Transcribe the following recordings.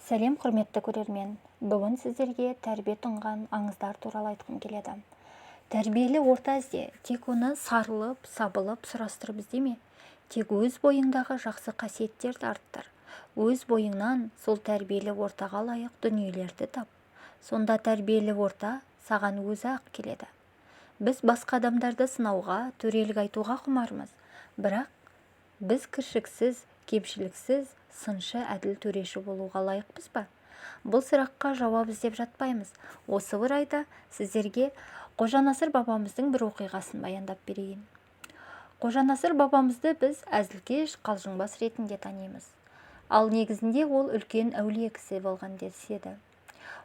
Сәлем, құрметті көрермен! Бүгін сіздерге тәрбие тұнған аңыздар туралы айтқым келеді. Тәрбиелі орта ізде, тек оны сарылып, сабылып, сұрастырып іздеме. Тек өз бойыңдағы жақсы қасиеттерді арттыр. Өз бойыңнан сол тәрбиелі ортаға лайық дүниелерді тап. Сонда тәрбиелі орта саған өзі-ақ келеді. Біз басқа адамдарды сынауға, төрелік айтуға құмармыз. Бірақ біз кіршіксіз, кемшіліксіз сыншы, әділ төреші болуға лайықпыз ба? Бұл сұраққа жауап іздеп жатпаймыз. Осы орайда сіздерге Қожанасыр бабамыздың бір оқиғасын баяндап берейін. Қожанасыр бабамызды біз әзілкеш, қалжыңбас ретінде танимыз. Ал негізінде ол үлкен әулие кісі болған деседі.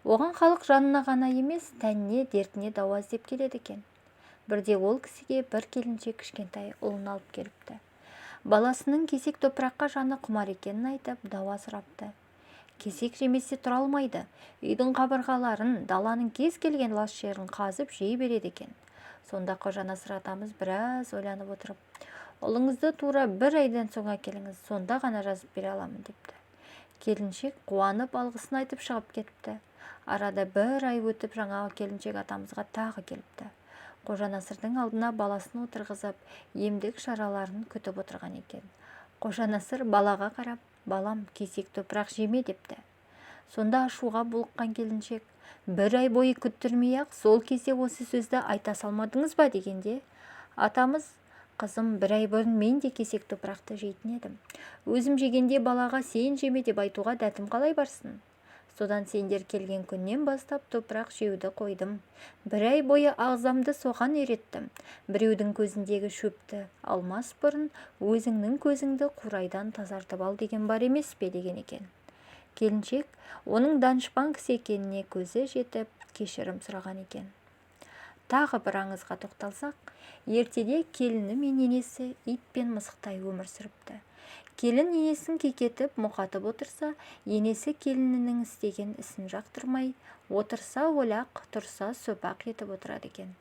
Оған халық жанына ғана емес, тәніне, дертіне дауа іздеп келеді екен. Бірде ол кісіге бір келіншек кішкентай ұлын алып келіпті. Баласының кесек топыраққа жаны құмар екенін айтып, дауа сұрапты. Кесек жемесе тұра алмайды. Үйдің қабырғаларын, даланың кез келген лас жерін қазып жей береді екен. Сонда Қожанасыр атамыз біраз ойланып отырып, ұлыңызды тура бір айдан соң әкеліңіз, сонда ғана жазып бере аламын депті. Келіншек қуанып, алғысын айтып шығып кетіпті. Арада бір ай өтіп, жаңағы келіншек атамызға тағы келіпті. Қожанасырдың алдына баласын отырғызып, емдік шараларын күтіп отырған екен. Қожанасыр балаға қарап, балам, кесек топырақ жеме депті. Сонда ашуға булыққан келіншек, бір ай бойы күттірмей-ақ, сол кезде осы сөзді айта салмадыңыз ба дегенде, атамыз, қызым, бір ай бұрын мен де кесек топырақты жейтін едім. Өзім жегенде балаға сен жеме деп айтуға дәтім қалай барсын? Содан сендер келген күннен бастап топырақ жеуді қойдым. Бір ай бойы ағзамды соған үйреттім. Біреудің көзіндегі шөпті алмас бұрын өзіңнің көзіңді қурайдан тазартып ал деген бар емес пе деген екен. Келіншек оның данышпан кісі екеніне көзі жетіп, кешірім сұраған екен. Тағы бір аңызға тоқталсақ, ертеде келіні мен енесі ит пен мысықтай өмір сүріпті. Келін енесін кекетіп, мұқатып отырса, енесі келінінің істеген ісін жақтырмай, отырса олақ, тұрса сопақ етіп отырады екен.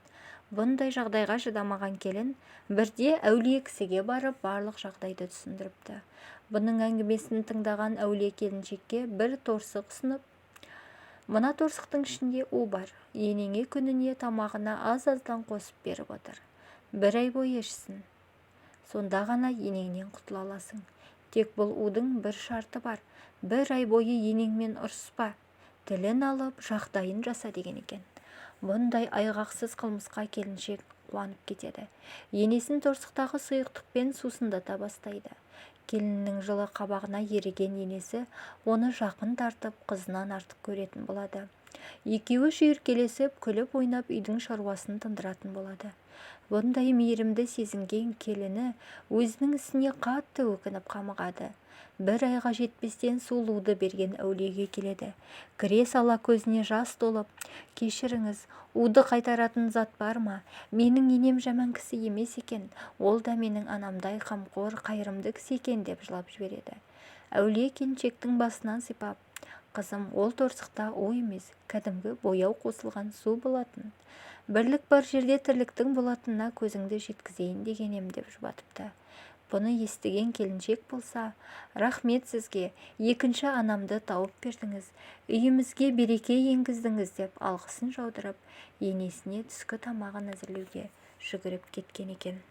Бұндай жағдайға шыдамаған келін бірде әулие кісіге барып, барлық жағдайды түсіндіріпті. Бұның әңгімесін тыңдаған әулие келіншекке бір торсық ұсынып, мына торсықтың ішінде у бар, енеңе күніне тамағына аз-аздан қосып беріп отыр. Бір ай бойы ішсін. Сонда ғана енеңнен құтыла аласың. Тек бұл удың бір шарты бар. Бір ай бойы енеңмен ұрыспа, тілін алып, жағдайын жаса деген екен. Бұндай айғақсыз қылмысқа келіншек қуанып кетеді. Енесін торсықтағы сұйықтықпен сусындата бастайды. Келіннің жылы қабағына еріген енесі оны жақын тартып, қызынан артық көретін болады. Екеуі шүйіркелесіп, күліп ойнап үйдің шаруасын тындыратын болады. Бұндай мейірімді сезінген келіні өзінің ісіне қатты өкініп қамығады. Бір айға жетпестен сұлуды берген әулиеге келеді. Кіре сала көзіне жас толып, кешіріңіз, уды қайтаратын зат бар ма? Менің енем жаман кісі емес екен, ол да менің анамдай қамқор, қайырымды кісі екен деп жылап жібереді. Әулие келіншектің басынан сипап, қызым, ол торсықта у емес, кәдімгі бояу қосылған су болатын. Бірлік бар жерде тірліктің болатынына көзіңді жеткізейін деген ем деп жұбатыпты. Бұны естіген келіншек болса, рахмет сізге, екінші анамды тауып бердіңіз, үйімізге береке енгіздіңіз деп алғысын жаудырып, енесіне түскі тамағын әзірлеуге жүгіріп кеткен екен.